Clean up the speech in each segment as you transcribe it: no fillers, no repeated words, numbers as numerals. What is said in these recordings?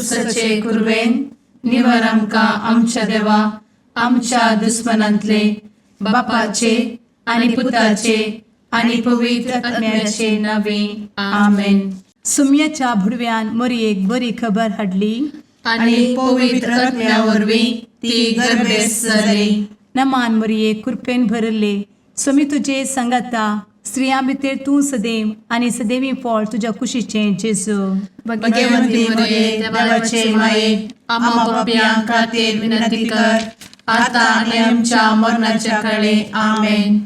कुर्साचे कुरवेन निवर आमकां आमच्या देवा आमच्या दुस्मनांतले बापाचे आनी पुताचे आनी पवित्र आत्म्याचे नावे. आमेन. सुम्याच्या भुडव्यान मोरयेक बरी खबर हाडली. आनी पवित्र आत्म्या वरवीं ती गर्भेस्त जाली. नमान मोरये, कृपेन भरले, स्वामी तुजे सांगाता. स्त्रियां भितर तूं सदैव आनी सदैवी फळ तुज्या कुशीचें जेजू. भगवंती मरिये, देवाचे माये, आम्हा पापयां खातीर विनंती कर, आता आनी आमच्या मरणाच्या काळी. आमेन.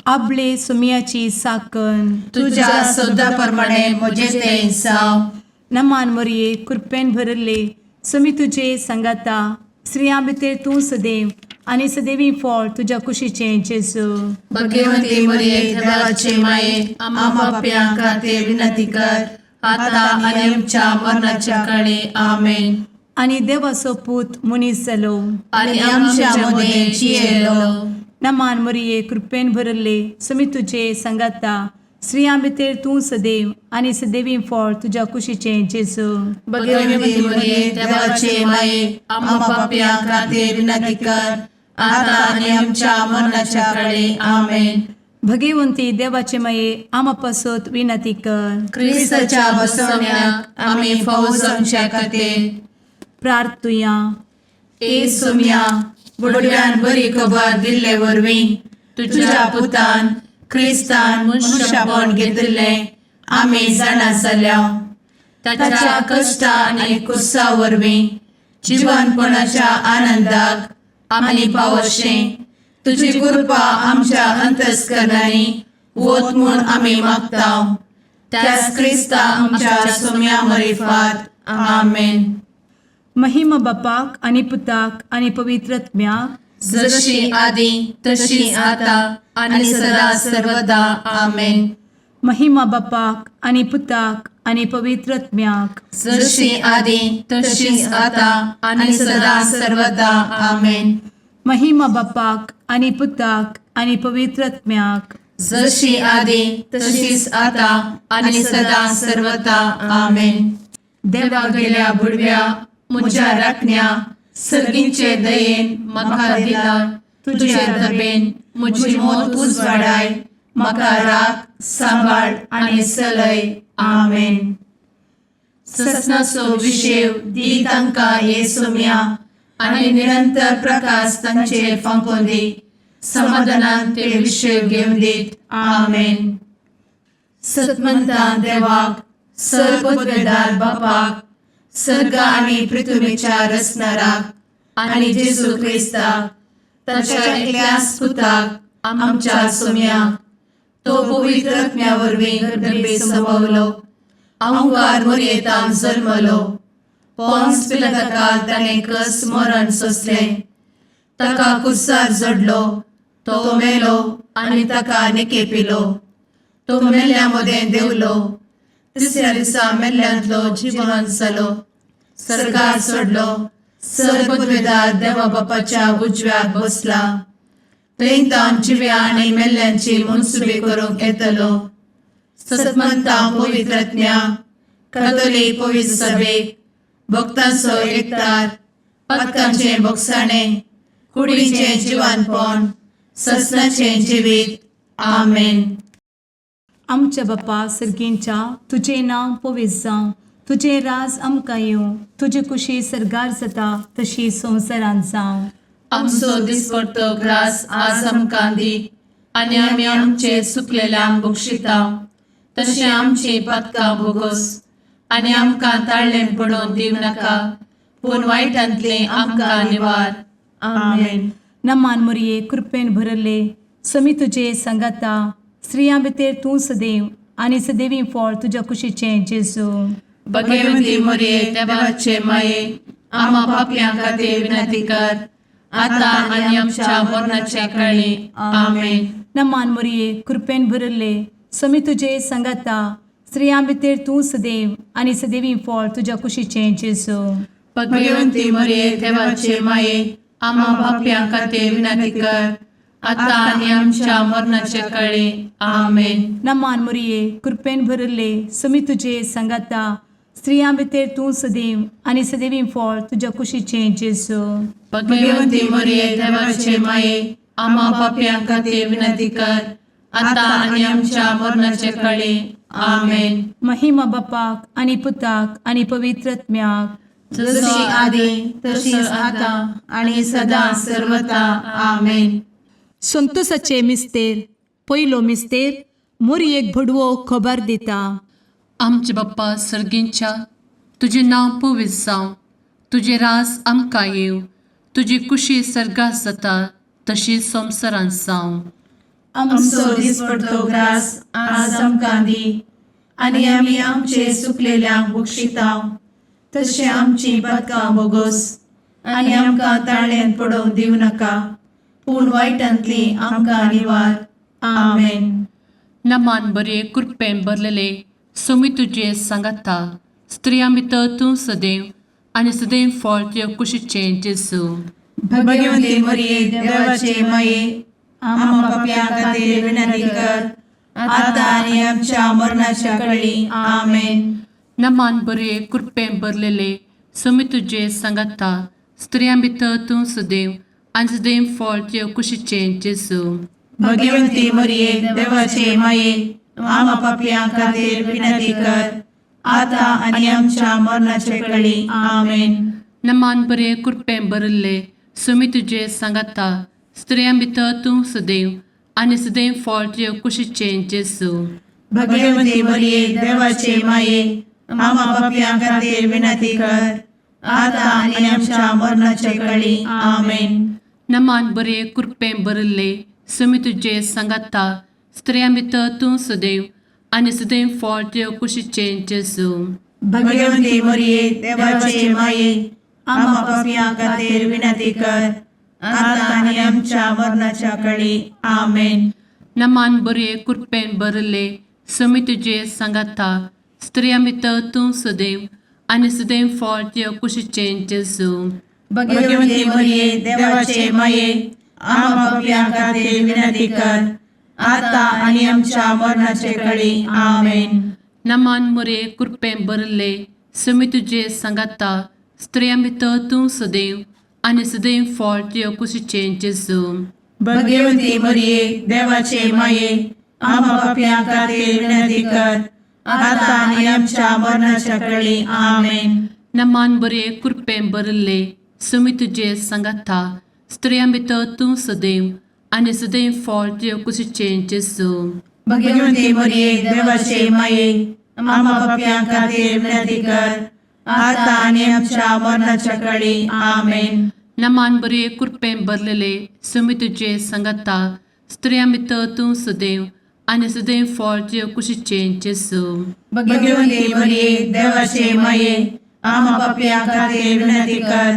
आबले सुमियाची साकन. तुझ्या शब्दा प्रमाणे म्हजें तें जावं. नमान मोरये, कृपेन भरले, स्वामी तुजे सांगाता. स्त्रियां भितर तूं सदैव आनी सदैवी फळ तुज्या कुशीचें जेजू. भगवंती मरिये, देवाचे माये, आम्हा पापयां खातीर विनंती कर, आता आनी आमच्या मरणाच्या काळी. आमेन. आनी देवाचो पूत मनीस जालो आनी आमच्या मदें जियेलो. नमान मोरये, कृपेन भरले, स्वामी तुजे सांगाता. स्त्रियां भितर तूं सदैव आनी सदैवी फळ तुज्या कुशीचें जेजू. भगवंती मरिये, देवाचे माये, आम्हा पापयां खातीर विनंती कर, आता आनी आमच्या मरणाच्या काळी. आमेन. भगवंती देवाचे माये, आमा पासत विनंती कर. क्रिस्ताच्या बसवण्याक आमी फावो जावच्या खातीर. प्रार्थुया. ए सोम्या, बुडव्यान बरी खबर दिल्ले वरवीं तुझ्या पुतान क्रिस्तान मनुष्यपण घेतिल्लें आमी जाणा जाल्या. ताच्या कश्टा आनी कुर्सा वरवीं जिवनपणाच्या आनंदाक आमी पावशें तुजी कृपा आमच्या अंतस्करणांनी वत म्हूण आमी मागता, त्याच क्रिस्ता आमच्या सोम्या मरिफात. आमेन. महिमा बापाक आनी पुताक आनी पवित्र आत्म्याक. जशी आदी तशी आता आणि सदा सर्वदा. आमेन. महिमा बापाक आनी पुताक आनी पवित्र आत्म्याक. जशी आदी तशीच आता आणि सदा सर्वदा. आमेन. महिमा बापाक आनी पुताक आनी पवित्र आत्म्याक. जशी आदी तशीच आता आणि सदा सर्वदा. आमेन. देवा गेल्या बुडव्या म्हज्या राखण्या, सर्गींचे दयेन म्हाका दिला तुझे दबेन म्हजी मोत उजवाडाय, म्हाका राख, सांबाळ आनी चलय. आमेन. ससनाचो विशेव दी तांकां हे सोम्या आनी निरंतर प्रकाश तांचेर फांकोवन दी. समाधानान ते विशेव घेवन दीत. आमेन. सतमंतान देवाक, सर्वपदवेदार बापाक, सर्ग आनी पृथ्वीच्या रचणाराक आनी जेजू क्रिस्ताक ताच्या एकल्याच पुताक आमच्या सोम्याक, तो पवित्र आत्म्या वरवीं गर्भे संभवलो, अंकार मोरयेतान जल्मलो, पोन्स पिलाताकाल ताणें कस मरण सोंसलें, ताका कुर्सार जडलो, तो मेलो आनी ताका निकेपिलो, तो मेल्ल्या मदें देंवलो, तिसऱ्या दिसा मेल्ल्यांतलो जिवन जालो, सर्गार चडलो, सर्वपदवेदार देवा बापाच्या उजव्याक बसला, थंय तावन जिव्या आनी मेल्ल्यांची मनसुबी करूंक येतलो. सतमंता पवित्र आत्म्या, कथोलीक पवित्र सभेक, भक्तांचो एकतार, पातकांचें भोगसाणें, कुडीचें जिवानपण, ससनाचें जिवीत. आमेन. आमच्या बापा सर्गींच्या, तुजें नांव पवित्र जावं, तुजें राज आमकां येवं, तुजी कुशी सर्गार जाता तशी संवसारांत जावं. आमचो दिसपडतो ग्रास आज आमकां दी आनी आमी आमचे चुकलेल्यांक बक्षिता तशें आमची पातकां भोगोस आनी आमकां ताळ्ळें पडोवन दिवं नाका, पूण वायटांतलें आमकां निवार. आमेन. नमान मोरये, कृपेन भरले, समी तुजे सांगाता. स्त्रियां भितर तूं सदैव आनी सदैवी फळ तुज्या कुशीचें जेजू. भगवती मोरये, देवाचे माये, आम्हा पापयां खातीर विनंती कर, आता आनी आमच्या मरणाच्या काळी. आमेन. नमान मोरये, कृपेन भरले, समी तुजे सांगाता. स्त्रियां भितर तूं सदैव आनी सदैवी फळ तुज्या कुशीचें जेजू. भगवंती मोरये, देवाचे माये, आम्हा पापयां खातीर विनंती कर, आता आनी आमच्या मरणाच्या काळी. आमेन. नमान मोरये, कृपेन भरले, समी तुजे सांगाता. स्त्रियां भितर तूं सदैव आनी सदैवी फळ तुज्या कुशीचें जेजू. भगवंती मरिये, देवाचे माये, आम्हा पापयां खातीर विनंती कर, आता आनी आमच्या मरणाचे कळी. आमेन. महिमा बापाक आनी पुताक आनी पवित्र आत्म्याक. जशी आदी तशीच आता आणि सदा सर्वता. आमेन. संतोषाचे मिस्तेर. पयलो मिस्तेर, मोरयेक भडवो खबर दिता. आमचे बाप्पा सर्गींच्या, तुजें नांव पवित्र जावं, तुजें रास आमकां येवं, तुजी कुशी सर्गात जाता तशी संवसारांत जावं. आमचो दिसपडतो ग्रास आज आमकां दी आनी आमी आमचे सुकलेल्यांक बक्षितांव तशें आमची पदकां बोगोस आनी आमकां ताळ्यान पडोवंक दिवं नाका, पूण वायटांतली आमकां निवार. आमेन. नमान बरे, कृपेन भरलेले, सोमी तुजे सांगाता, स्त्रियां भितर तूं सदैव आनी सदैव फळ तुजे कुशीचें जेजू. भगवंती मरिये, देवाचे माये, आम्हा पापयां खातीर विनंती कर, आता आनी आमच्या मरणाच्या कळी. आमेन. नमान बरे, कृपेन भरलेले, सोमी तुजे सांगाता, स्त्रियां भितर तूं सदैव आनी सदैव फळ तुजे कुशीचें जेजू. भगवंती मरिये, देवाचे माये, आम्हा पापयां खातीर विनंती कर, आता आनी आमच्या मरणाचे कळी. आमेन. नमान बरे, कृपेन भरिल्ले, सोमी तुजे सांगाता, स्त्रियां भितर तूं सदैव आनी सदैव फळ तुजे कुशीचें जेजू. भगवंती मरिये, देवाचे माये, आम्हा पापयां खातीर विनंती कर, आता आनी आमच्या मरणाचे कळी. आमेन. नमान बरे, कृपेन भरिल्ले, सोमी तुजे सांगाता, स्त्रियां भितर तूं सदैव आनी सदैव फळ तुजे कुशीचें जेजू. भगवंती मरिये, देवाचे माये, आम्हा पापयां खातीर विनंती कर, आता आनी आमच्या मरणाच्या कळी. आमेन. नमान बरे, कृपेन भरिल्ले, सोमी तुजे सांगाता, स्त्रियां भितर तूं सदैव आनी सदैव फळ तुजे कुशीचें जेजू. भगवंती मरिये, देवाचे माये, आम्हा पापयां खातीर विनंती कर, आता आनी आमच्या मरणाचे कळी. आमेन. नमान मोरे, कृपेन भरिल्ले, सोमी तुजे सांगाता, स्त्रियां भितर तूं सदैव आनी सदैव फळ तुजे कुशीचें जेजू. भगवंती मरिये, देवाचे माये, आम्हा पापयां खातीर विनंती कर, आता आनी आमच्या मरणाच्या कळी. आमेन. नमान बरे, कृपेन भरिल्ले, सोमी तुजे सांगाता, स्त्रियां भितर तूं सदैव आनी सदैव फळ तुजे कुशीचें जेजू. भगवंती मरिये, देवाचे माये, आम्हा पापयां खातीर विनंती कर, आता आनी आमच्या मरणाच्या कळी. आमेन. नमान बरे, कृपेन भरलेले, सोमी तुजे सांगाता, स्त्रियां भितर तूं सदैव आनी सदैव फळ तुजे कुशीचें जेजू. भगवंती मरिये, देवाचे माये, आम्हा पापयां खातीर विनंती कर,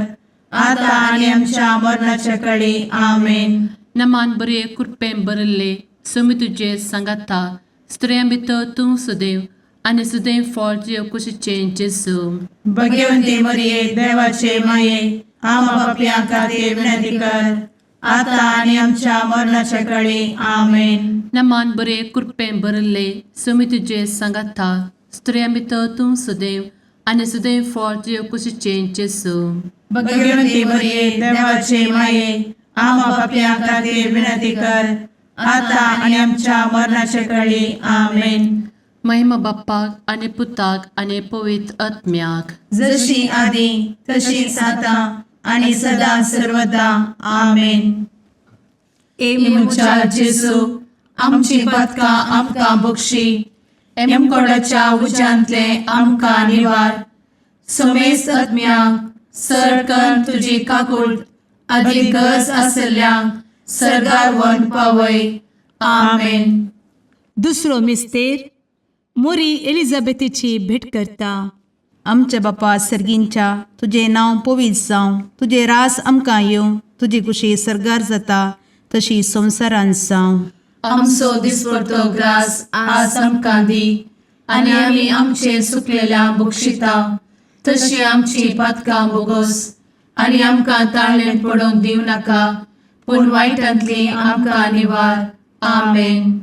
आता आनी आमच्या मरणाच्या कळी. आमेन. नमान बरे, कृपेन भरिल्ले, सोमी तुजे सांगाता, स्त्रियां भितर तूं सदैव आनी सदैव फळ तुजे कुशीचें जेजू. भगवंती मरिये, देवाचे माये, आम्हा पापयां खातीर विनंती कर, आता आनी आमच्या मरणाच्या कळी. आमेन. नमान बरे, कृपेन भरिल्ले, सोमी तुजे सांगाता, स्त्रियां भितर तूं सदैव आनी सदैव फळ तुजे कुशीचें जेजू. भगवंती मरिये, देवाचे माये, आम्हा पापयां खातीर विनंती कर, आता आनी आमच्या मरणाच्या कळी. आमेन. महिमा बाप्पाक आनी पुताक आनी पवित्र आत्म्याक. जशी आदी तशीच आता आणि सदा सर्वदा. आमेन. ए म्हज्या जेजू, आमची पदकां आमकां बक्षी, एमकोडाच्या उज्यांतले आमकां निवार, समेस्त आत्म्यांक सरकन तुजी काकूळ आदी गरज आसल्ल्यांक सर्गार वन पावय. आमेन. दुसरो मिस्तेर, मोरी एलिझाबेथीची भेट करता. आमच्या बापा सर्गींच्या, तुजें नांव पवित्र जावं, तुजें रास आमकां येवं, तुजी कुशी सर्गार जाता तशी संवसारांत जावं. आमचो दिसपडतो ग्रास आज आमकां दी आनी आमी आमचे सुकलेल्या बक्षिता तशी आमची पातकां बोगोस आनी आमकां ताळ्ळें पडोवंक दिवं नाका, पूण वायटांतली आमकां निवार. आमेन.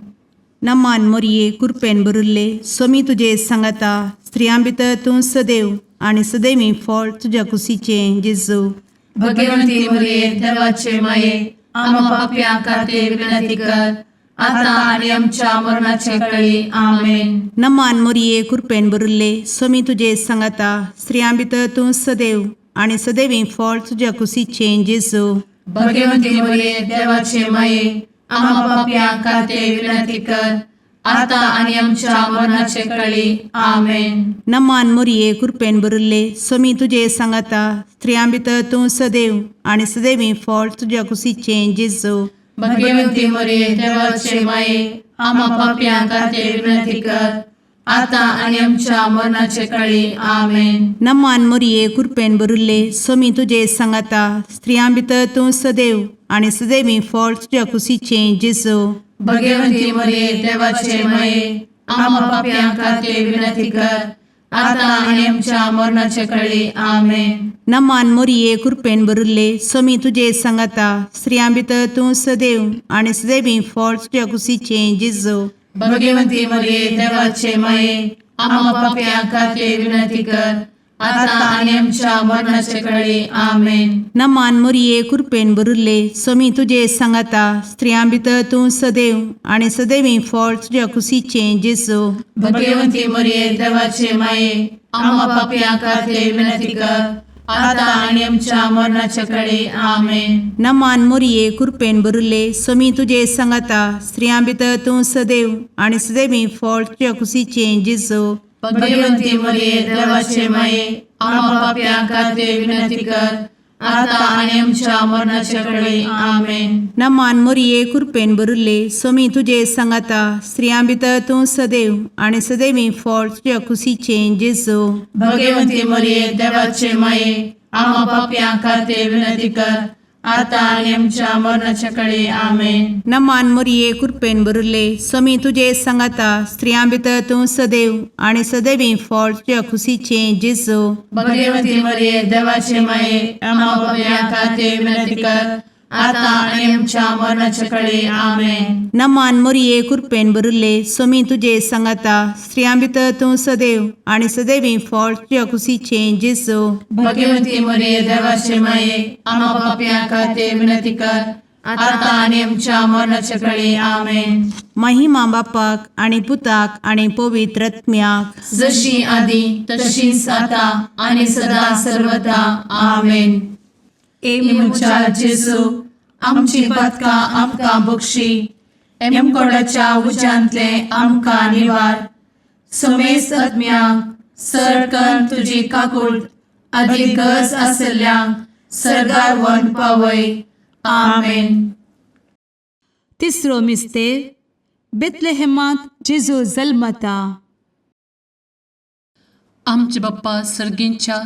नमान मोरये, कुरपेन भरिल्ले, स्वामी तुजे सांगाता, स्त्रियां भितर तूं सदैव आनी सदैवी फळ तुज्या कुशीचें जेजू. भगवंती मरिये देवाचे माये, आम्हा पापयां खातीर विनंती कर, आता आनी आमच्या मरणाचे कळी. आमेन. नमान मोरये, कृपेन भरिल्ले, स्वामी तुजे सांगाता. स्त्रियां भितर तूं सदैव आनी सदैवी फळ तुज्या कुशीचें जेजू. भगवंती मरिये देवाचे माये, आम्हा पापयां खातीर विनंती कर, आता आनी आमच्या मरणाचे कळी. आमेन. नमान मोरये, कृपेन भरिल्ले, स्वामी तुजे सांगाता. स्त्रियां भितर तूं सदैव आनी सदैवी फळ तुज्या कुशीचें जेजू. भगवंती मरिये देवाचे माये, आम्हा पापयां खातीर विनंती कर, आता आनी आमच्या मरणाचे कळी. आमेन. नमान मोरये, कृपेन भरिल्ले, स्वामी तुजे सांगाता. स्त्रियां भितर तूं सदैव आनी सदैवी फळ तुज्या कुशीचें जेजू. भगवंती मरिये देवाचे माये, आम्हा पापयां खातीर विनंती कर, आता आनी आमच्या मरणाचे कळी. आमेन. नमान मोरये, कृपेन भरिल्ले, स्वामी तुजे सांगाता. स्त्रियां भितर तूं सदैव आनी सदैवी फळ तुज्या कुशीचें जेजू. भगवंती मरिये देवाचे माये, आम्हा पापयां खातीर विनंती कर, आता आनी आमच्या मरणाचे कळी. आमेन. नमान मोरये, कृपेन भरिल्ले, स्वामी तुजे सांगाता. स्त्रियां भितर तूं सदैव आनी सदैवी फळ तुज्या कुशीचें जेजू. भगवंती मरिये देवाचे माये, आम्हा पापयां खातीर विनंती कर, आता आनी आमच्या मरणाचे कळी. आमेन. नमान मोरये, कृपेन भरिल्ले, स्वामी तुजे सांगाता. स्त्रियां भितर तूं सदैव आनी सदैवी फळ तुज्या कुशीचें जेजू. भगवंती मरिये देवाचे माये, आम्हा पापयां खातीर विनंती कर, आता आनी आमच्या मरणाचे कळी. आमेन. नमान मोरये, कृपेन भरिल्ले, स्वामी तुजे सांगाता. स्त्रियां भितर तूं सदैव आनी सदैवी फळ तुज्या कुशीचें जेजू. भगवंती मरिये देवाचे माये, आम्हा पापयां खातीर विनंती कर, आता आनी आमच्या मरणाच्या कळी. आमेन. नमान मोरये, कृपेन भरिल्ले, स्वामी तुजे सांगाता. स्त्रियां भितर तूं सदैव आनी सदैवी फळ तुज्या कुशीचें जेजू. भगवंती मरिये देवाचे माये, आम्हा पापयां खातीर विनंती कर, आता आनी आमच्या मरणाच्या कळी. आमेन. नमान मोरये, कृपेन भरिल्ले, स्वामी तुजे सांगाता. स्त्रियां भितर तूं सदैव आनी सदैवी फळ तुज्या कुशीचें जेजू. भगवंती मरिये देवाचे माये, आम्हा पापयां खातीर विनंती कर, आता आनी आमच्या मरणाच्या कळी. आमेन. महिमा बापाक आनी पुताक आनी पवित्र आत्म्याक, जशी आदी तशीच आता आनी सदा सर्वदा. आमेन. ए म्हज्या जेजू, आमची पातकां आमकां बक्षी, एमकोडाच्या उज्यांतले आमकां निवार, समेस्त आत्म्यांक सरकन तुजी काकूट आदी गरज आसल्ल्यांक सर्गार व्हरून पावय. आमेन. तिसरो मिस्तेर, बेतलेहेमांत जेजू जल्मता. आमचे बाप्पा सर्गींच्या,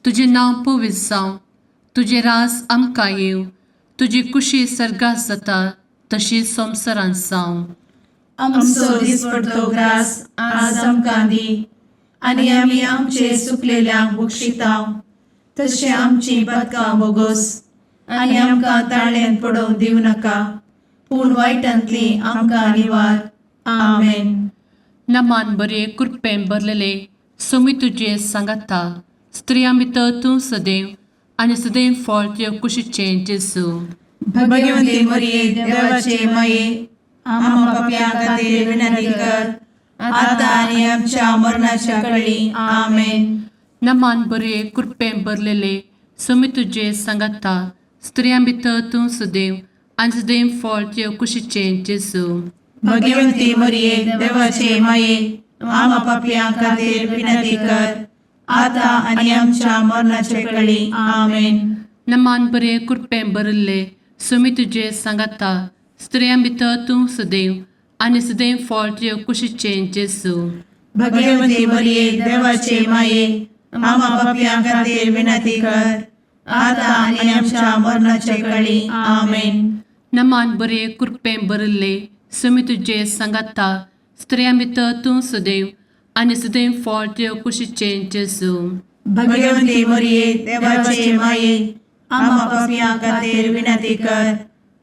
तुजें नांव पवित्र जावं, तुजें राज आमकां येवं, तुजी कुशी सर्गात जाता तशी संवसारांत जावं. आमचो दिसपडतो ग्रास आज आमकां दी, आनी आमी आमचे सुकलेल्यांक बक्षितांव, तशें आमची पातकां बोगोस, आनी आमकां ताळ्यान पडोवंक दिवं नाका, पूण वायटांतली आमकां निवार. आमेन. नमान बरे, कृपेन भरलेले, सोमी तुजे सांगाता, स्त्रियां भितर तूं सदैव आनी सदैव फळ तुजे कुशीचें जेजू. भगवंती मरिये देवाचे माये, आम्हा पापयां खातीर विनंती कर, आता आनी आमच्या मरणाच्या कळी. आमेन. नमान बरे, कृपेन भरलेले, सोमी तुजे सांगाता, स्त्रियां भितर तूं सदैव आनी सदैव फळ तुजे कुशीचें जेजू. भगवंती मरिये देवाचे माये, आम्हा पापयां खातीर विनंती कर, आता आनी आमच्या मरणाच्या कळी. आमेन. नमान बरे, कृपेन भरिल्ले, सोमी तुजे सांगाता, स्त्रियां भितर तूं सदैव आनी सदैव फळ तुजे कुशीचें जेजू. भगवंती मरिये देवाचे माये, आम्हा पापयां खातीर विनंती कर, आता आनी आमच्या मरणाच्या कळी. आमेन. नमान बरे, कृपेन भरिल्ले, सोमी तुजे सांगाता, स्त्रियां भितर तूं सदैव आनी सदैव फळ तुजे कुशीचें जेजू. भगवंती मरिये देवाचे माये, आम्हा पापयां खातीर विनंती कर,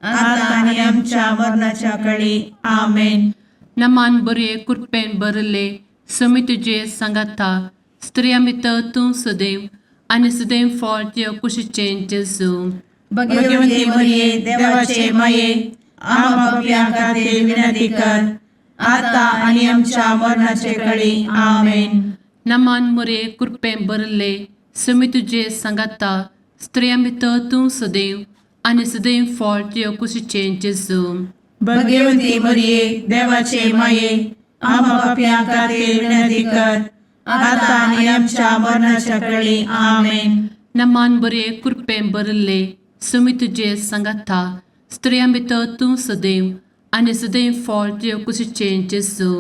आता आनी आमच्या मरणाच्या कळी. आमेन. नमान बरे, कृपेन भरिल्ले, समी तुजे सांगाता स्त्रियां भितर तूं सदैव आनी सदैव फळ तुज्या कुशीचें जेजू. भगवती मरिये, देवाचे माये, आम्हा पापयां खातीर विनंती कर, आता आनी आमच्या मरणाचे कळी. आमेन. नमान मुरे कृपें भरले समी तुजे सांगाता स्त्रियां भितर तूं सदैव आनी सदैव फळ तुज्या कुशीचें जेजू. भगवती मरिये, देवाचे माये, आम्हा पापयां खातीर विनंती कर, आता आनी आमच्या मरणाच्या कळी. आमेन. नमान बरे कृपें भरले समी तुजे सांगाता स्त्रियां भितर तूं सदैव आनी सदैव फळ तुज्या कुशीचें जेजू.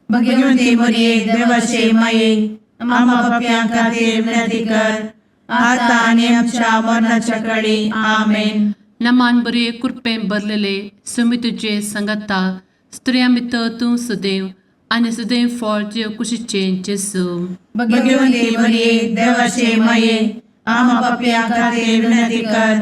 भगवती मरिये, देवाचे माये, आम्हा पापयां खातीर विनंती कर, आता आनी आमच्या मरणाच्या कळी. आमेन. नमान बरे कृपें भरलेले समी तुजे सांगाता स्त्रियां भितर तूं सदैव आनी सदैव फळ तुज्या कुशीचें जेजू. भगवती मरिये, देवाचे माये, आम्हा पापयां खातीर विनंती कर,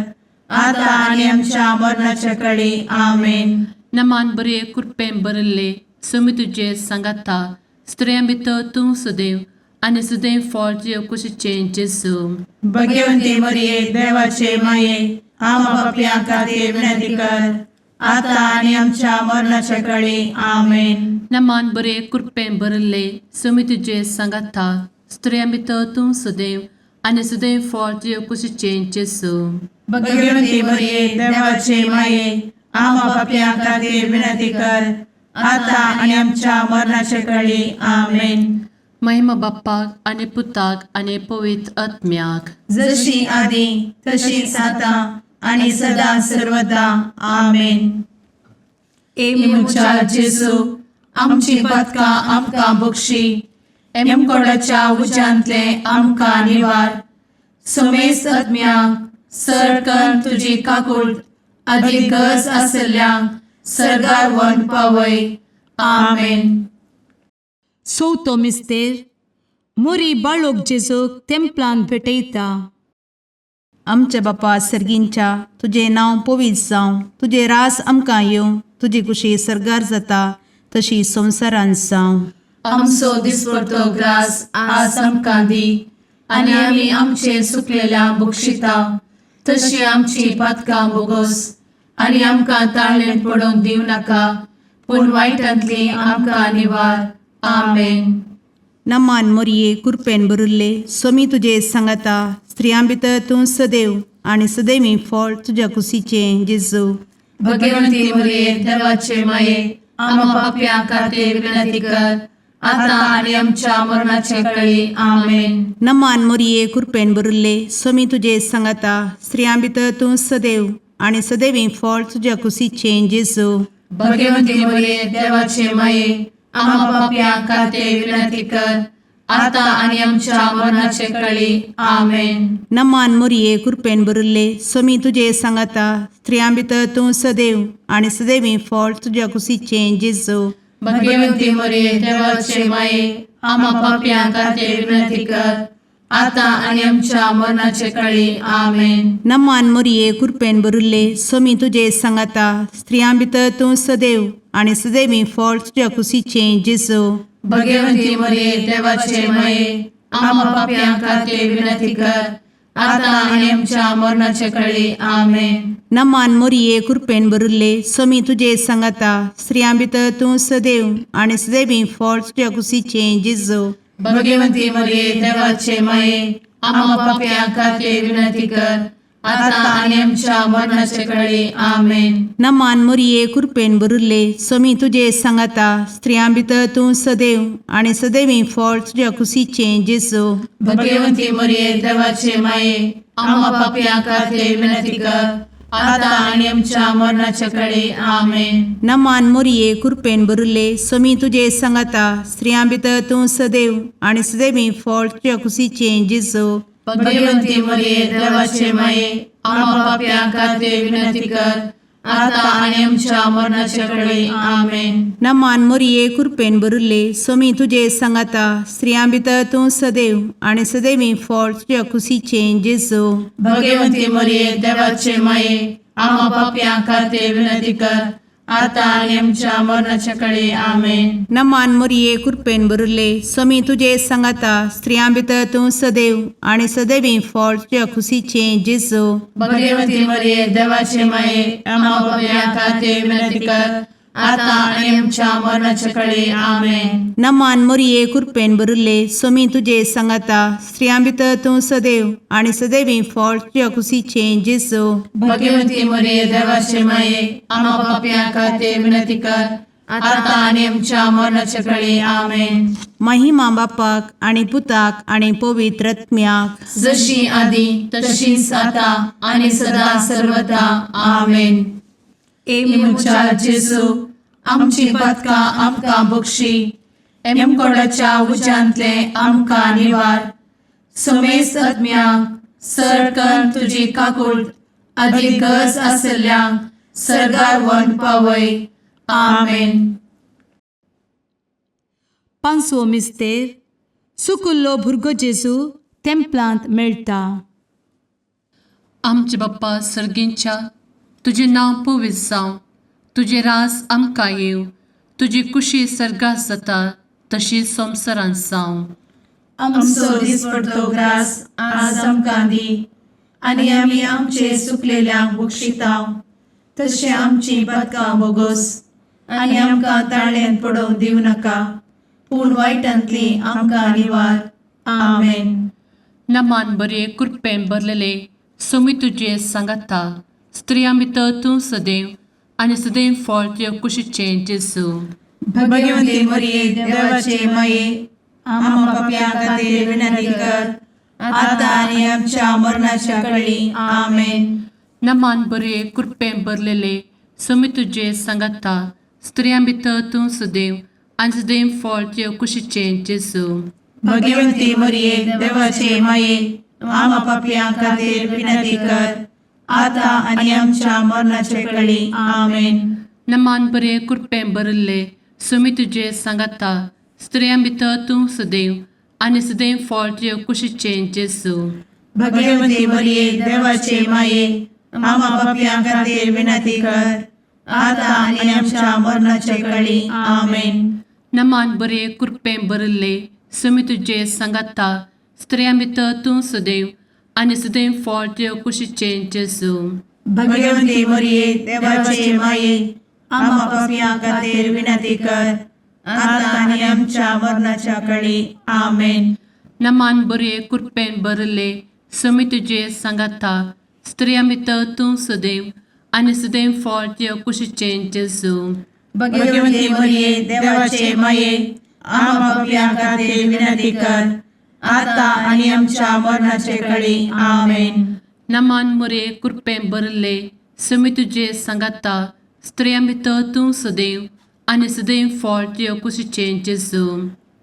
आता आनी आमच्या मरणाच्या कळी. आमेन. नमान बरे कृपें भरले समी तुजे सांगाता स्त्रियां भितर तूं सदैव आनी सदैव फळ तुज्या कुशीचें जेजू. भगवती मरिये, देवाचे माये, आम्हा पापयां खातीर विनंती कर, आता आनी आमच्या मरणाच्या कळी. आमेन. नमान बरे कृपें भरले समी तुजे सांगाता स्त्रियां भितर तूं सदैव आनी सदैव फळ तुज्या कुशीचें जेजू. भगवती मरिये, देवाचे माये, आम्हा पापयां खातीर विनंती कर, आता आनी आमच्या मरणाच्या कळी. आमेन. महिमा बाप्पाक आनी पुताक आनी पवित्र आत्म्याक. जशी आदी तशीच आता आणि सदा सर्वदा. आमेन. ए म्हज्या जेजू, आमची पातकां आमकां बक्षी, एमकोडाच्या उज्यांतले आमकां निवार, समेस्त आत्म्यांक सरकन तुजी काकूळ आदी गरज आसल्ल्यांक सर्गार व्हरून पावय. आमेन. चवथो मिस्तेर मुरी बाळोक जेजूक तेंपलान भेटयता. आमच्या बापा सर्गींच्या, तुजें नांव पवित्र जावं, तुजें रास आमकां येवं, तुजी कुशी सर्गार जाता तशी संवसारांत जावं. आमचो दिसपडतो ग्रास आज आमकां दी आनी आमी आमचे सुकलेल्या बक्षिता तशी आमची पातकां बोगोस आनी आमकां ताळणेंत पडोवंक दिवं नाका पूण वायटांतली आमकां निवार. आमेन. नमान मोरये, कुरपेन भरिल्ले, सोमी तुजे सांगाता, स्त्रियां भितर तूं सदैव आनी सदैवी फळ तुज्या कुशीचें जेजू. भगवंती मरिये, देवाचे माये, आम्हा पापयां खातीर विनंती कर, आता आनी आमच्या मरणाचे कळी. आमेन. नमान मोरये, कुरपेन भरिल्ले, सोमी तुजे सांगाता, स्त्रियां भितर तूं सदैव आनी सदैवी फळ तुज्या कुशीचें जेजू. भगवंती मरिये, देवाचे माये, आम्हा पापयां खातीर विनंती कर, आता आनी आमच्या मरणाचे कळी. आमेन. नमान मोरये, कुरपेन भरिल्ले, सोमी तुजे सांगाता, स्त्रियां भितर तूं सदैव आनी सदैवी फळ तुज्या कुशीचें जेजू. भगवंती मरिये, देवाचे माये, आम्हा पापयां खातीर विनंती कर, आता आनी आमच्या मरणाचे कळी. आमेन. नमान मोरये, कुरपेन भरिल्ले, सोमी तुजे सांगाता, स्त्रियां भितर तूं सदैव आनी सदैवी फळ तुज्या कुशीचें जेजू. भगवंती मरिये, देवाचे माये, आम्हा पापयां खातीर विनंती कर, आता आनी आमच्या मरणाचे कळी. आमेन. नमान मोरये, कुरपेन भरिल्ले, सोमी तुजे सांगाता, स्त्रियां भितर तूं सदैव आनी सदैवी फळ तुज्या कुशीचें जेजू. भगवंती मरिये, देवाचे माये, आम्हा पापयां खातीर विनंती कर, आता आनी आमच्या मरणाचे कळी. आमेन. नमान मोरये, कुरपेन भरिल्ले, सोमी तुजे सांगाता, स्त्रियां भितर तूं सदैव आनी सदैवी फळ तुज्या कुशीचें जेजू. भगवंती मरिये, देवाचे माये, आम्हा पापयां खातीर विनंती कर, आता आनी आमच्या मरणाचे कळी. आमेन. नमान मोरये, कुरपेन भरिल्ले, सोमी तुजे सांगाता, स्त्रियां भितर तूं सदैव आनी सदैवी फळ तुज्या कुशीचें जेजू. भगवंती मरिये, देवाचे माये, आम्हा पापयां खातीर विनंती कर, आता आनी आमच्या मरणाचे कळी. आमेन. नमान मोरये, कुरपेन भरिल्ले, सोमी तुजे सांगाता, स्त्रियां भितर तूं सदैव आनी सदैवी फळ तुज्या कुशीचें जेजू. भगवंती मरिये, देवाचे माये, आम्हा पापयां खातीर विनंती कर, आतां आनी आमच्या मरणाच्या कडे आमेन. नमान मोरये, कृपेन भरिल्ले, स्वामी तुजे सांगाता. स्त्रियां भितर तूं सदैव आनी सदैवी फळ तुज्या खुशीचें जेजू. भगवती मरिये, देवाचे माये, आम्हा पापयां खातीर विनंती कर, आतां आनी आमच्या मरणाच्या कडे आमेन. नमान मोरये, कृपेन भरिल्ले, स्वामी तुजे सांगाता. स्त्रियां भितर तूं सदैव आनी सदैवी फळ तुज्या खुशीचें जेजू. भगवती मरिये, देवाचे माये, आम्हा पापयां खातीर विनंती कर, आतां आनी आमच्या मरणाच्या कडे आमेन. महिमा बापाक आनी पुताक आनी पवित्र आत्म्याक. जशी आदी तशीच आता आणि सदा सर्वदा आमेन. ए म्हज्या जेजू, आमची पदकां आमकां बक्षी, एमकोडाच्या उज्यांतले आमकां निवार, समेस्त आत्म्यांक सरकन तुजी काकूळ आदी गरज आसल्ल्यांक सरगार वन पावय. आमेन. पांचवो मिस्तेर, सुकुल्लो भुरगो जेजू तेंपलांत मेळटा. आमचे बाप्पा सर्गींच्या, तुजें नांव पवित्र जावं, तुजें रास आमकां येवं, तुजी कुशी सर्गात जाता तशी संवसारांत जावं. आमचो दिसपडतो ग्रास आज आमकां दी, आनी आमी आमचे सुकलेल्यांक बक्षितांव, तशें आमची पदकां बोगोस, आनी आमकां ताळ्यान पडोवंक दिवं नाका, पूण वायटांतली आमकां निवार. आमेन. नमान बरे, कृपेन भरलेले, सोमी तुजे सांगाता. स्त्रियां भितर तूं सदैव आनी सदैव फळ तुज्या कुशीचें जेजू. भगवती मरिये, देवाचे माये, आम्हा पापयां खातीर विनंती कर, आतां आनी आमच्या मरणाच्या कळी. आमेन. नमान बरे, कृपेन भरलेले, सोमी तुजे सांगाता. स्त्रियां भितर तूं सदैव आनी सदैव फळ तुज्या कुशीचें जेजू. भगवती मरिये, देवाचे माये, आम्हा पापयां खातीर विनंती कर, आतां आनी आमच्या मरणाचे कळी. आमेन. नमान बरे, कृपेन भरिल्ले, सुमी तुजे सांगाता. स्त्रियां भितर तूं सदैव आनी सदैव फळ तुज्या कुशीचें जेजू. भगवती मरिये, देवाचे माये, आम्हा पापयां खातीर विनंती कर, आतां आनी आमच्या मरणाचे कळी. आमेन. नमान बरे, कृपेन भरिल्ले, सुमी तुजे सांगाता. स्त्रियां भितर तूं सदैव आनी सदैव फळ तुज्या कुशीचें जेजू. भगवती मरिये, देवाचे माये, आम्हा पापयां खातीर विनंती कर, आतां आनी आमच्या मरणाच्या कळी. आमेन. नमान बरे, कृपेन भरिल्ले, सुमी तुजे सांगाता. स्त्रियां भितर तूं सदैव आनी सदैव फळ तुज्या कुशीचें जेजू. भगवती मरिये, देवाचे माये, आम्हा पापयां खातीर विनंती कर, आतां आनी आमच्या मरणाचे कळी. आमेन. नमान मोरे, कृपेन भरिल्ले, सुमी तुजे सांगाता. स्त्रियां भितर तूं सदैव आनी सदैव फळ तुज्या कुशीचें जेजू.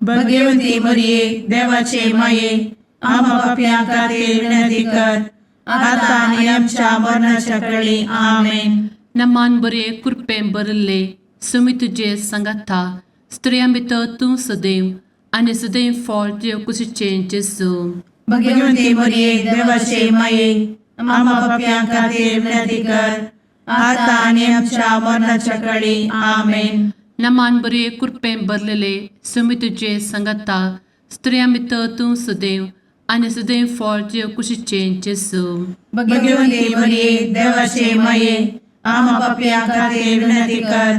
भगवती मरिये, देवाचे माये, आम्हा पापयां खातीर विनंती कर, आतां आनी आमच्या मरणाच्या कळी. आमेन. नमान बरे, कृपेन भरिल्ले, सुमी तुजे सांगाता. स्त्रियां भितर तूं सदैव आनी सदैव फळ तुज्या कुशीचें जेजू. भगवती मरिये, देवाचे माये, आम्हा पापयां खातीर विनंती कर, आतां आनी आमच्या मरणाच्या कळी. आमेन. नमान बरे, कृपेन भरलेले, सुमी तुजे सांगाता. स्त्रियां भितर तूं सदैव आनी सदैव फळ तुज्या कुशीचें जेजू. भगवती मरिये, देवाचे माये, आम्हा पापयां खातीर विनंती कर,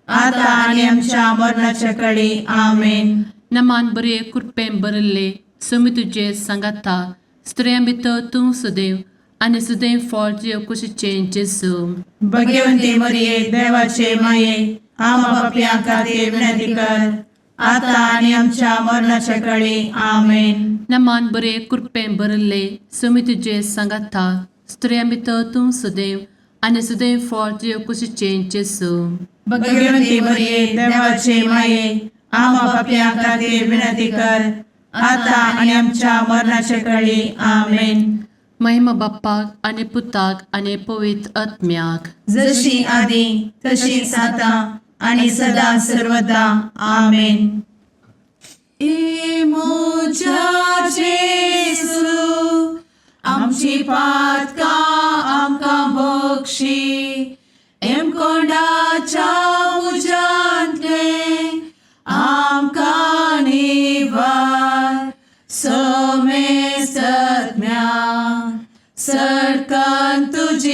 आतां आनी आमच्या मरणाच्या कळी. आमेन. नमान बरे, कृपेन भरिल्ले, सुमी तुजे सांगाता. स्त्रियां भितर तूं सदैव आनी सदैव फळ तुज्या कुशीचें जेजू. भगवती मरिये, देवाचे माये, आम्हा पापयां खातीर विनंती कर, आतां आनी आमच्या मरणाच्या कळी. आमेन. नमान बरे, कृपेन भरिल्ले, सुमी तुजे सांगाता. स्त्रियां भितर तूं सदैव आनी सदैव फळ तुज्या कुशीचें जेजू. भगवती मरिये, देवाचे माये, आम्हा पापयां खातीर विनंती कर, आतां आनी आमच्या मरणाच्या कळी. आमेन. महिमा बाप्पाक आनी पुताक आनी पवित्र आत्म्याक. जशी आदी तशीच आतां आणि सदा सर्वदा. आमेन. ए म्हज्या जेजू, आमची पातकां आमकां बक्षी, एमकोंडाच्या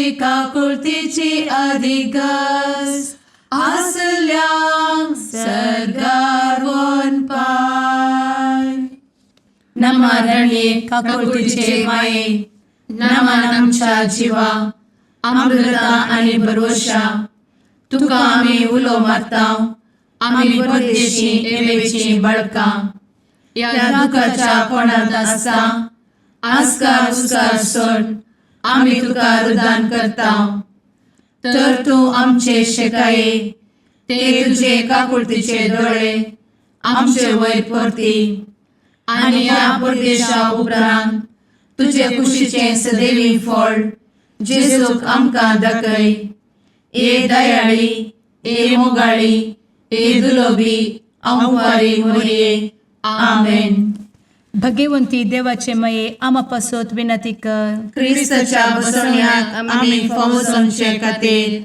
तुजी काकुळतीची अधिगस आसल्यांक सर्गार पाय. नमा रणये काकुळतीचे माये, नमन आमच्या जिवा, अमृता आनी भरवशा, तुका आमी उलो मारता, आमी परदेशी एवेची बळकां ह्या दुखाच्या कोणांत आसता आस्कार उस्कार सोड आमी तुका रुदान करता. तर तूं आमचे शेकाये ते तुजे काकुळतीचे दोळे आमचे वयर परती आनी ह्या परदेशा उपरांत तुजे कुशीचें सदैवी फळ जेजूक आमकां दाखय. ए दयाळी, ए मोगाळी, ए दुलोबी अंवारी मोरये, आमेन. भगवंती देवाचे मये आमा पासत विनंती कर. क्रिस्ताच्या बसवण्याक आमी फावो जावचे खातीर.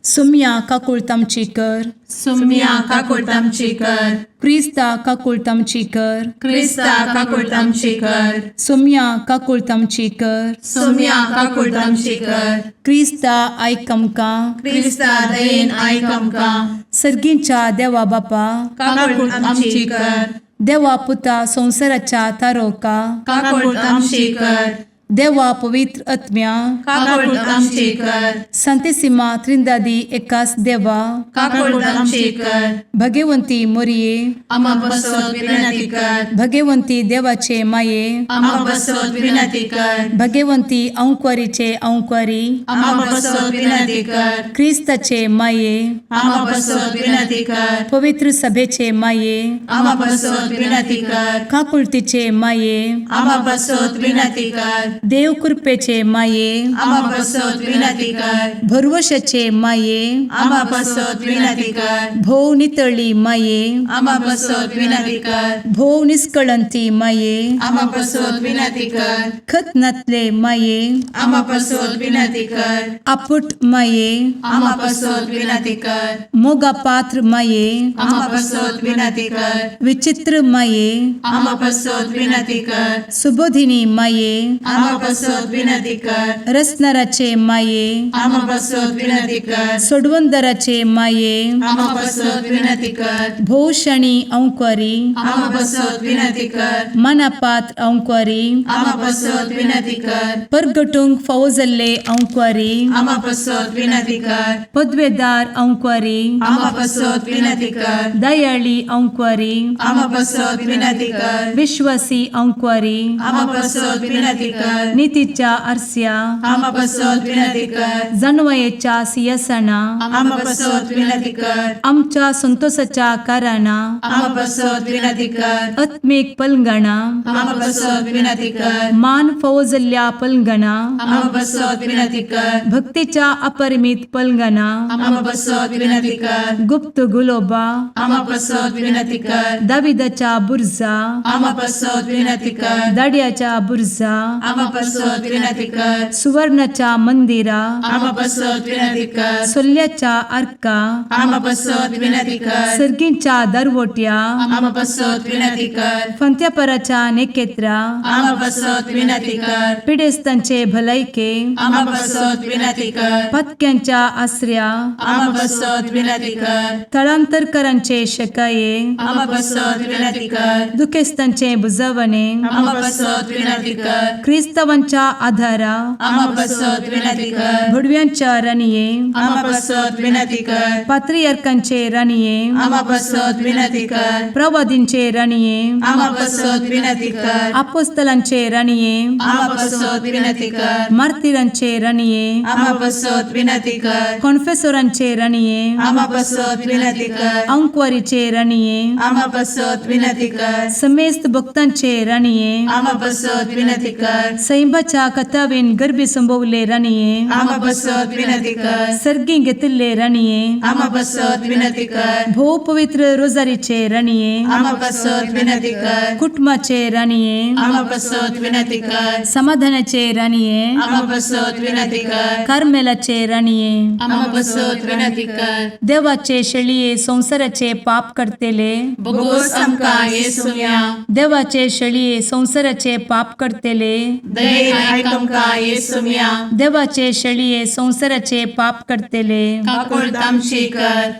सुम्या काकुळत आमची कर. सुम्या काकुळट आमची कर. क्रिस्ता काकुळत आमची कर. क्रिस्ता काकुळट आमची कर. सुम्या काकुळत आमची कर. सुम्या काकुळट आमची कर. क्रिस्ता आयक आमकां. क्रिस्ता दयेन आयक आमकां. सर्गींच्या देवा बापा, काकुळट आमची कर. देवा पुता संवसाराच्या तारोका, काकुळट आमची कर. देवा पवित्र आत्म्या, काकुळट आमची कर. संतेसिमा त्रिंदादी एकास देवा, काकुळट आमची कर. भगवंती मोरये, आमा बसत विनंती कर. भगवंती देवाचे माये, आमा बसत विनंती कर. भगवंती अंक्वारीचे अंक्वारी, आमा बसत विनंती कर. क्रिस्ताचे माये, आमा बसत विनंती कर. पवित्र सभेचे माये, आमा बसत विनंती कर. काकुळतीचे माये, आमा बसत विनंती कर. देव कृपेचे माये, आमा बसत विनंती कर. भरवशाचे माये, आमा बसत विनंती कर. भोव नितळी माये, आमा बसत विनंती कर. भोव निष्कळंती माये, आमा बसत विनंती कर. खत नातले माये, आमा बसत विनंती कर. आपुट माये, आमा बसत विनंती कर. मोगा पात्र माये, आमा बसत विनंती कर. विचित्र माये, आमा बसत विनंती कर. सुबोधिनी माये, आमा बसत विनंती कर. रसनाराचे माये, आमा बसत विनंती कर. सोडवंदराचे माये, आमा बसत विनंती कर. भोवशणी अंक्वारी, आमा बसत विनंती कर. मनापात्र अंक्वारी, आमा बसत विनंती कर. परगटूंक फावो जाल्ले अंक्वारी, आमा बसत विनंती कर. पदवेदार अंक्वारी, आमा बसत विनंती कर. दयाळी अंक्वारी, आमा बसत विनंती कर. विश्वासी अंक्वारी, आमा बसत विनंती कर. नितीच्या आरस्या, आमा बसत विनंती कर. जानवयेच्या सियासना, आमा बसत विनंती कर. आमच्या संतोषाच्या कारणा, आमा बसत विनंती कर. आत्मीक पलंगणा, आमा बसत विनंती कर. मान फावो जाल्ल्या पलंगणा, आमा बसत विनंती कर. भक्तीच्या अपरिमित पलंगणा, आमा बसत विनंती कर. गुप्त गुलोबा, आमा बसत विनंती कर. दाविदाच्या बुर्जा, आमा बसत विनंती कर. दाड्याच्या बुर्जा, आमा बसत विनंती कर. सुवर्णाच्या मंदिरा, आमा बसत विनंती कर. सोल्ल्याच्या आर्का, आमा बसत विनंती कर. सर्गींच्या दरवट्या, आमा बसत विनंती कर. फंत्यापराच्या नेकेत्रा, आमा बसत विनंती कर. पिडेस्तांचे भलायके, आमा बसत विनंती कर. पत्क्यांच्या आसऱ्या, आमा बसत विनंती कर. थळांतरकरांचे शकाये, आमा बसत विनंती कर. दुखेस्तांचे बुजवणे, आमा बसत विनंती कर. क्रिस्तावांच्या आधारा, आमा बसत विनंती कर. भुडव्यांच्या राणये, आमा बसत विनंती कर. पात्रियार्कांचे राणये, आमा बसत विनंती कर. प्रवादींचे राणये, आमा बसत विनंती कर. आपोस्तलांचे राणये, आमा बसत विनंती कर. मार्तिरांचे राणये, आमा बसत विनंती कर. कॉन्फेसोरांचे राणये, आमा बसत विनंती कर. अंक्वारीचे राणये, आमा बसत विनंती कर. समेस्त भक्तांचे राणये, आमा बसत विनंती कर. सैंबाच्या कथावेन गर्भी संभवले राणये, आमा बसत विनंती कर. सर्गी घेतिल्ले राणये, आमा बसत विनंती कर. भोव पवित्र रोजारीचे राणये, आमा बसत विनंती कर. कुटुंबाचे राणये, आमा बसत विनंती कर. समाधानाचे राणये, आमा बसत विनंती कर. कार्मेलाचे राणये, आमा बसत विनंती कर. देवाचे शेळये संवसाराचे पाप करतेले, बोगोस आमकां येसुया. देवाचे शेळये संवसाराचे पाप करतेले, दयेन आयक आमकां येसुम्या. देवाचे शेळये संवसाराचे पाप करतले, काकुळट आमची कर.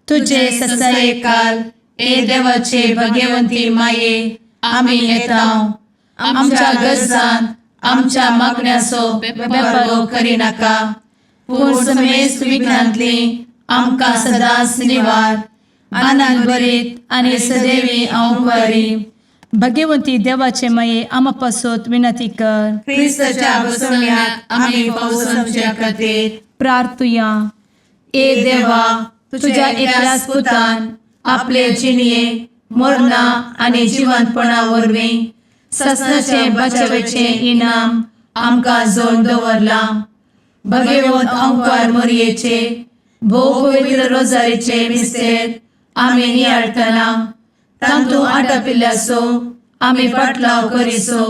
तुझे तुझे ससायेकाल ससायेकाल ए देवाचे भगवंती माये, आमी येता. आमच्या गरजांत आमच्या मागण्याचो बेपर्वो करिनाका, पूण समेस्त विघ्नांतली आमकां सदांच निवार. आनंद भरीत आनी सदैवी अंवकारी भगवंती देवाचे माये, आमा पासत विनंती कर. क्रिस्ताच्या बसवण्याक आमी पावसाच्या खातीर प्रार्थुया. ए देवा, तुझ्या एकल्याच पुतान आपले जिणये मरणा आनी जिवंतपणा वरवीं ससनाचे बचावेचें इनाम आमकां जोड दवरलां. भगवंत अंकार मोरयेचे भोव पवित्र रोजारीचे मिस्तेर आमी नियाळटना तांतू आटापिल्ल्याचो आमी फाटलाव करिसो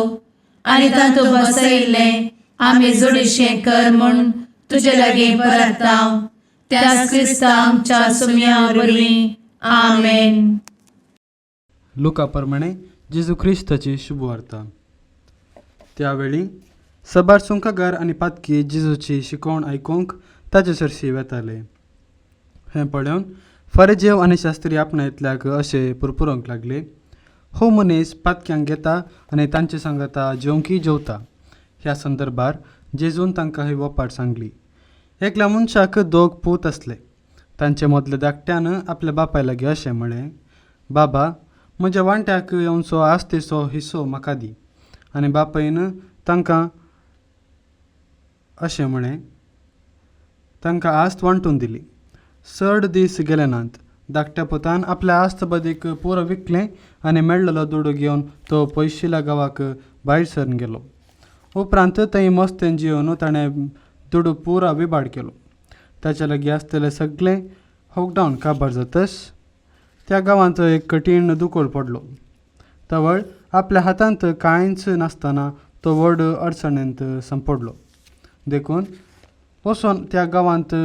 आनी तांतू बसयिल्लें आमी जोडीशें कर म्हूण तुजे लागीं परताव, त्याच क्रिस्ता आमच्या सुम्या वरवीं. आमेन. लुका प्रमाणे जेजू ख्रिस्ताची शुभवार्ता. त्यावेळी सबार सुंकागार आनी पातकी जेजूची शिकवण आयकूंक ताचे सरशी वेताले. हें पळोवन फारिजेव आनी शास्त्री आपणायतल्याक अशें पुरपुरोंक लागले, हो मनीस पातक्यांक घेता आनी तांचे सांगाता जेवंकी जेवता. ह्या संदर्भार जेजून तांकां ही वपार सांगली. एकल्या मनशाक दोग पूत आसले. तांचे मदले धाकट्यान आपल्या बापाय लागीं अशें म्हळें, बाबा, म्हज्या वांट्याक येवचो आस्तेचो हिस्सो म्हाका दी. आनी बापायन तांकां अशें म्हळें, तांकां आस्त वांटून दिली. चड दीस गेले नात, धाकट्या पुतान आपल्या आस्त बदीक पुरो विकलें आनी मेळ्ळलो दुडू घेवन तो पयशिल्या गांवाक भायर सरून गेलो. उपरांत थंय मस्तेन जिवन ताणें दुडू पुरा विबाड केलो. ताच्या लागीं आसतलें सगळें होगडावन काबार जातस त्या गांवांत एक कठीण दुकोळ पडलो. तवळ आपल्या हातांत कांयच नासतना तो व्हड अडचणेंत सांपडलो. देखून वचोन त्या गांवांत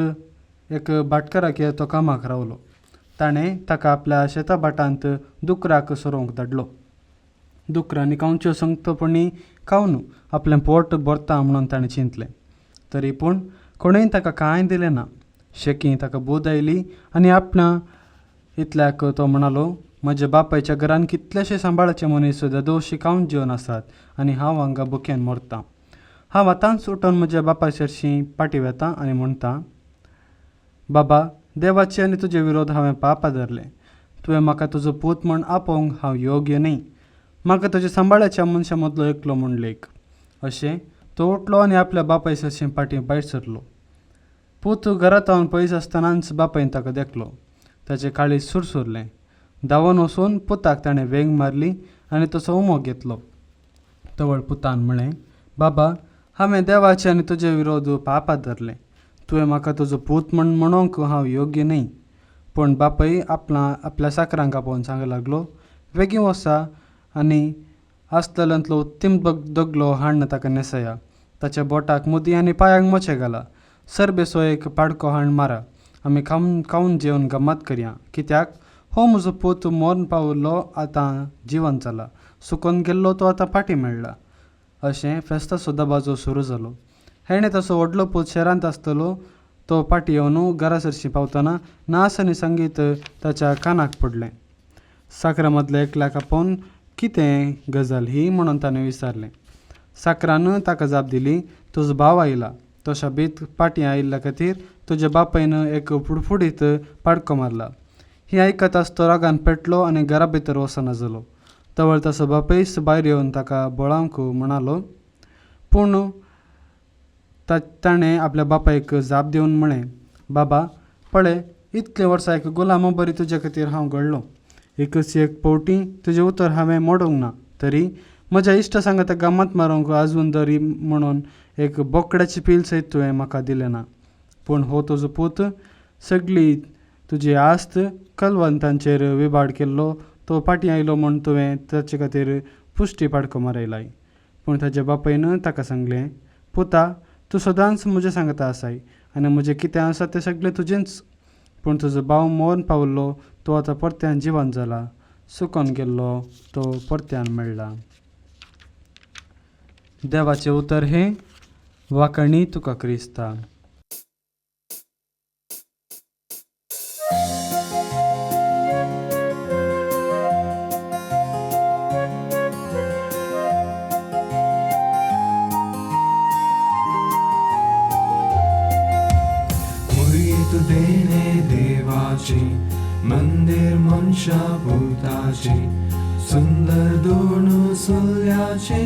एक भाटकाराक तो कामाक रावलो. ताणें ताका आपल्या शेता भाटांत दुकराक सोरोवंक धाडलो. दुकरांनी खावच्यो संगतपणी खावन आपलें पोट भरता म्हणून ताणें चिंतलें. तरी पूण कोणेंय ताका कांय दिलें ना. शेकी ताका बोध आयली आनी आपणा इतल्याक तो म्हणालो, म्हज्या बापायच्या घरान कितलेशे सांबाळाचे मनीस ददोशी खावन जेवन आसात आनी हांव हांगा भुकेन मरतां. हांव आतांच उठून म्हज्या बापाय सरशीं फाटीं वेता आनी म्हणटा, बाबा, देवाचे आनी तुजे विरोध हांवें पाप आदरलें. तुवें म्हाका तुजो पूत म्हूण आपोवंक हांव योग्य न्हय. म्हाका तुज्या सांबाळाच्या मनशां मदलो एकलो म्हूण लेख. अशें तो उठलो आनी आपल्या बापाय सरशीं फाटीं भायर सरलो. पूत घरा थावन पयस आसतनाच बापायन ताका देखलो. ताचें काळीज सुरसुरलें. धांवून वचून पुताक ताणें वेंग मारली आनी तसो उमो घेतलो. तवळ पुतान म्हळें, बाबा, हांवें देवाचे आनी तुजे विरोध पाप आदरलें. तुवें म्हाका तुजो पूत म्हूण म्हणूंक हांव योग्य न्हय. पूण बापूय आपल्या साकरांक आपोवन सांगूंक लागलो, वेगीं वसा आनी आसतल्यांतलो उत्तीम दगलो हाडून ताका न्हेसया. ताच्या बोटाक मुदी आनी पांयांक मोचे घाला. सरबेसो एक पाडको हाडून मारा. आमी खावन खावन जेवन गम्मत करया. कित्याक हो म्हजो पूत मरण पाविल्लो आतां जिवन जाला, सुकोन गेल्लो तो आतां फाटीं मेळ्ळा. अशें फेस्ताचो दबाजो सुरू जालो. हेणें तसो व्हडलो पूत शहरांत आसतलो. तो फाटीं येवन घरा सरशीं पावतना नाच आनी संगीत ताच्या कानाक पडलें. साकरा मदल्या एकल्याक आपोवन कितें गजाल ही म्हणून ताणें विचारलें. साकरान ताका जाप दिली, तुजो भाव आयला, तो शाबीत फाटीं आयिल्ल्या खातीर तुज्या बापायन एक फुडफुडीत पाडको मारला. ही आयकत आस तो रागान पेटलो आनी घरा भितर वचना जालो. तवळ तसो बापूय भायर येवन ताका बळावंक म्हणालो. पूण ताणें आपल्या बापायक जाप दिवन म्हळें, बाबा, पळय, इतले वर्सां एक गुलामा बरी तुजे खातीर हांव घडलो. एकच एक फावटी तुजें उतर हांवें मोडूंक ना. तरी म्हज्या इश्टा सांगाता गमत मारूंक आजून दरी म्हणून एक बोकड्याची पील सयत तुवें म्हाका दिलें ना. पूण हो तुजो पूत सगळी तुजी आस्त कलवंतांचेर विबाड केल्लो तो फाटीं आयलो म्हूण तुवें ताचे खातीर पुश्टी पाडको मारयलाय. पूण ताच्या बापायन ताका सांगलें, पुता, तूं सदांच म्हज्या सांगाता आसाय आनी म्हजें कितें आसा तें सगळें तुजेंच. पूण तुजो भाव मरण पाविल्लो तो आतां परत्यान जिवन जाला, सुकोन गेल्लो तो परत्यान मेळ्ळा. देवाचें उतर हें वाकणी तुका क्रिस्ता. मुरीत देणे देवाचे मंदिर मनशा भूताचे सुंदर दोन सुल्याचे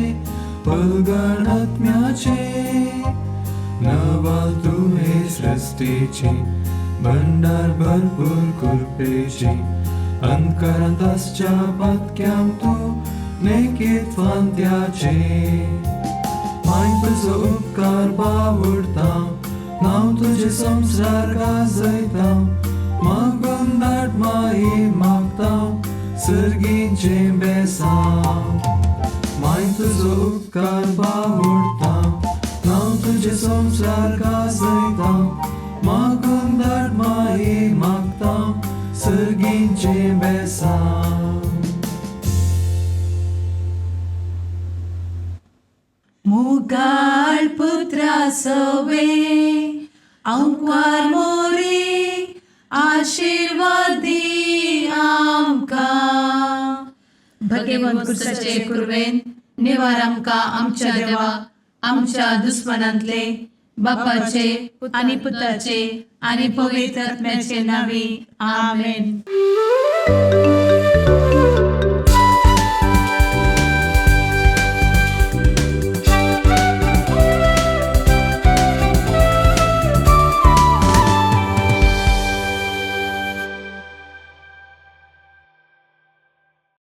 पलगण आत्म्याचे नवाल तुहे सृष्टीचे भंडार भरपूर कृपेचे अंतकरांत आसच्या पातक्यांक तूं नेकीत फांत्याचे माय तुजो उपकार बावडता नांव तुजें संवसार गाजयता मागून धाड माई मागता सर्गीचें बेसांव. माय तुजो उपकार बावडता नांव तुजें संवसार गाजयता मागून धाड माई मागता सर्गीचें बेसांव. मुगाळ पुत्रा सवे आंकवार मोरी आशिर्वाद दी आमकां. भगेवन कुर्साचे कुर्वेन निवार आमकां आमच्या देवा आमच्या दुस्मनांतले बापाचे आनी पुताचे आनी पवित्र आत्म्याचे नांवी आमेन.